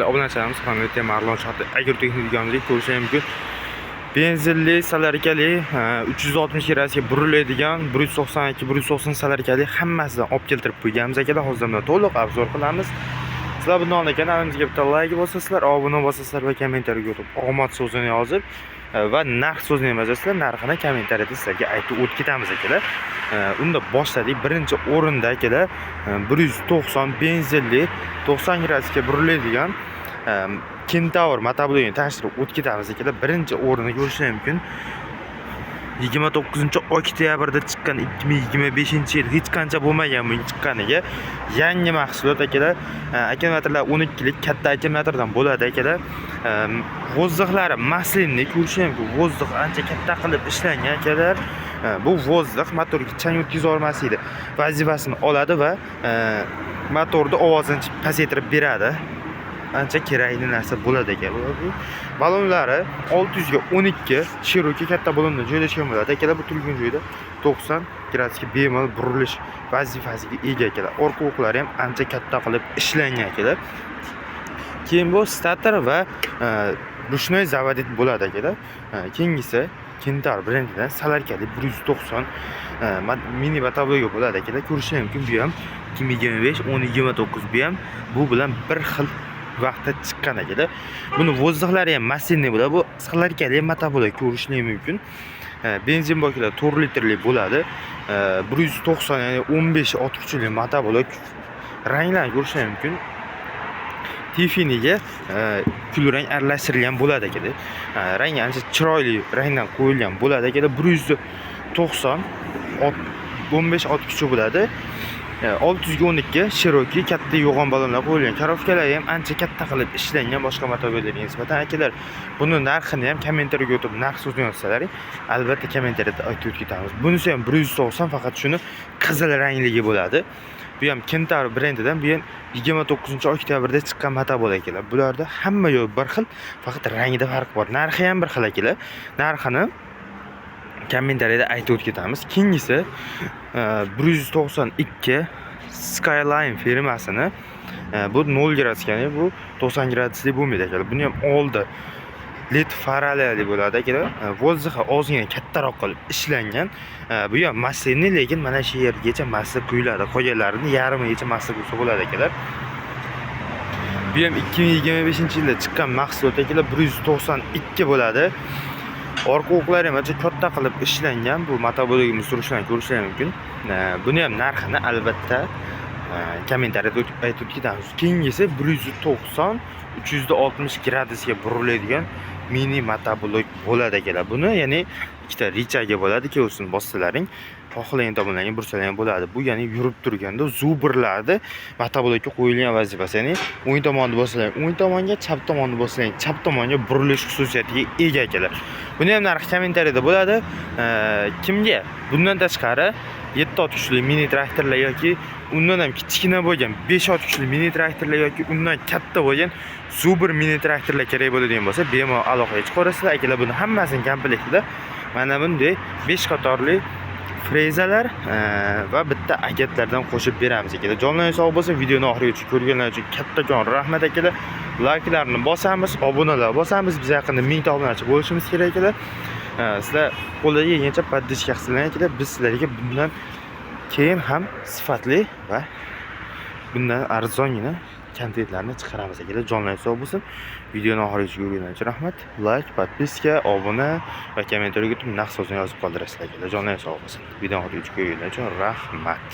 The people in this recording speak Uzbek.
Obunachilarimiz, Xonaviyat Marlon shahri agrotexnik do'konida ko'rishingiz mumkin. Benzinli, solarkali, 360 gradusga buriladigan 192, 190 solarkali hammasidan olib keltirib qo'yganmiz, akalar. Hozir buni to'liq обзор qilamiz. Sizlar bundan oldin kanalimizga bitta layk bosasizlar, obuna bosasizlar va kommentariyaga o'tib omad so'zini yozib va narx so'zini ham yozasizlar. Narxini kommentariyada sizlarga aytib o'tib ketamiz, akalar. Unda boshladik. Birinchi o'rinda, akalar, 190 benzinli 90 gradusga buriladigan Kentaur motoblogini tanishtirib o'tib ketamiz, akalar. Birinchi o'rinni ko'rishingiz mumkin. 29 oktyabrda chiqqan, 2025 yil, hech qancha bo'lmagan buning chiqqaniga. Yangi mahsulot, akalar. Akkumulyatorlar 12 lik katta akkumulyatordan bo'ladi, akalar. Воздух lari масляный, ko'rishingiz mumkin. Воздух ancha katta qilib ishlangan, akalar. Bu воздух motorga chang o'tkaza olmaslikni vazifasini oladi va motorni ovozini pasaytirib beradi. Ancha kerakli narsa bo'ladi aka. Bu balonlari 600 ga 12 широкий katta balonda joylashgan bo'ladi, akalar. Bu turgan joyda 90 gradusga bemalol burilish vazifasiga ega, akalar. Orqa o'qlari ham ancha katta qilib ishlangan, akalar. Keyin bu starter va ручной заводить bo'ladi, akalar. Keyingisi Kentaur brendidan solarkali 190 mini motoblok bo'ladi, akalar. Ko'rishingiz mumkin, bu ham 2025 10 29, bu ham bu bilan bir xil vaqtda chiqqan, akalar. Buni воздух lari ham масляный bo'ladi. Bu solarkali motoblok, ko'rishingiz mumkin. Benzin baklar 4 litrli bo'ladi. 190, ya'ni 15 ot kuchli motoblok. Ranglarni ko'rishingiz mumkin. Tifiniga kulrang aralashtirilgan bo'ladi, akalar. Rangi ancha chiroyli rangdan qo'yilgan bo'ladi, akalar. 190 ot, 15 ot kuchi bo'ladi. 612 широкий katta yo'g'on balonlar qo'yilgan. Коробка lari ham ancha katta qilib ishlangan boshqa motomobillarga nisbatan, akalar. Buni narxini ham kommentariyaga o'tib narx so'zini yozsalaring, albatta kommentariyada aytib o'tib ketamiz. Bunisi ham 190, faqat shuni qizil rangligi bo'ladi. Bu ham Kentaur brendidan, bu ham 29 oktyabrda chiqqan motomobil, akalar. Bularda hamma yo'l bir xil, faqat rangida farq bor. Narxi ham bir xil, akalar. Narxini kommentariyada aytib o'tib ketamiz. Keyingisi 192 Skyline firmasini bu 0 gradus, ya'ni bu 90 gradusli bo'lmaydi, akalar. Buni ham oldi led farali bo'ladi, akalar. Воздух i ozgina kattaroq qilib ishlangan. Bu ham масляный, lekin mana shu yergacha масла quyiladi. Qolganlarini yarmigacha масла quysa bo'ladi, akalar. Bu ham 2025 yilda chiqqan mahsulot, akalar, 192 bo'ladi. Orqa o'qlari ham ancha katta qilib ishlangan. Bu motoblogimiz turishlarni ko'rishlari mumkin. Buni ham narxini albatta kommentariyada aytib o'tib ketamiz. Keyingisi 190 360 gradusga buriladigan mini motoblok bo'ladi, akalar. Buni ya'ni ikkita рычаг i bo'ladi, ikkovsini bossalaring xohlagan tomonlarga bursalar ham bo'ladi. Bu ya'ni yurib turganda zubrlarni motoblokka qo'yilgan vazifasi, ya'ni o'ng tomonni bossalang o'ng tomonga, chap tomonni bossalang chap tomonga burilish xususiyatiga ega, akalar. Buni ham narxi kommentariyada bo'ladi. Kimga bundan tashqari 7 ot kuchli mini traktorlar yoki undan ham kichkina bo'lgan 5 ot kuchli mini traktorlar yoki undan katta bo'lgan Zubr mini traktorlar kerak bo'ladigan bo'lsa, bemalol aloqaga chiqaverasizlar, akalar. Buni hammasini komplektida mana bunday 5 qatorli frezalar va bitta agatlardan qo'shib beramiz, akalar. Jonlaringiz sog' bo'lsin. Videoni oxirigacha ko'rganlar uchun kattakon rahmat, akalar. Layklarni bosamiz, obunalar bosamiz. Biz yaqinda 1000 ta obunachi bo'lishimiz kerak, akalar. Sizlar qo'ldan kelgancha поддержка qilsanglar, akalar, biz sizlarga bundan keyin ham sifatli va bundan arzongina kontentlarni chiqaramiz, akalar. Jonlaringiz sog' bo'lsin. Videoni oxirigacha ko'rganlar uchun rahmat. Layk, подписка, obuna va kommentariyaga o'tib narx so'zini yozib qoldirasizlar, akalar. Jonlaringiz sog' bo'lsin. Videoni oxirigacha ko'rganlar uchun rahmat.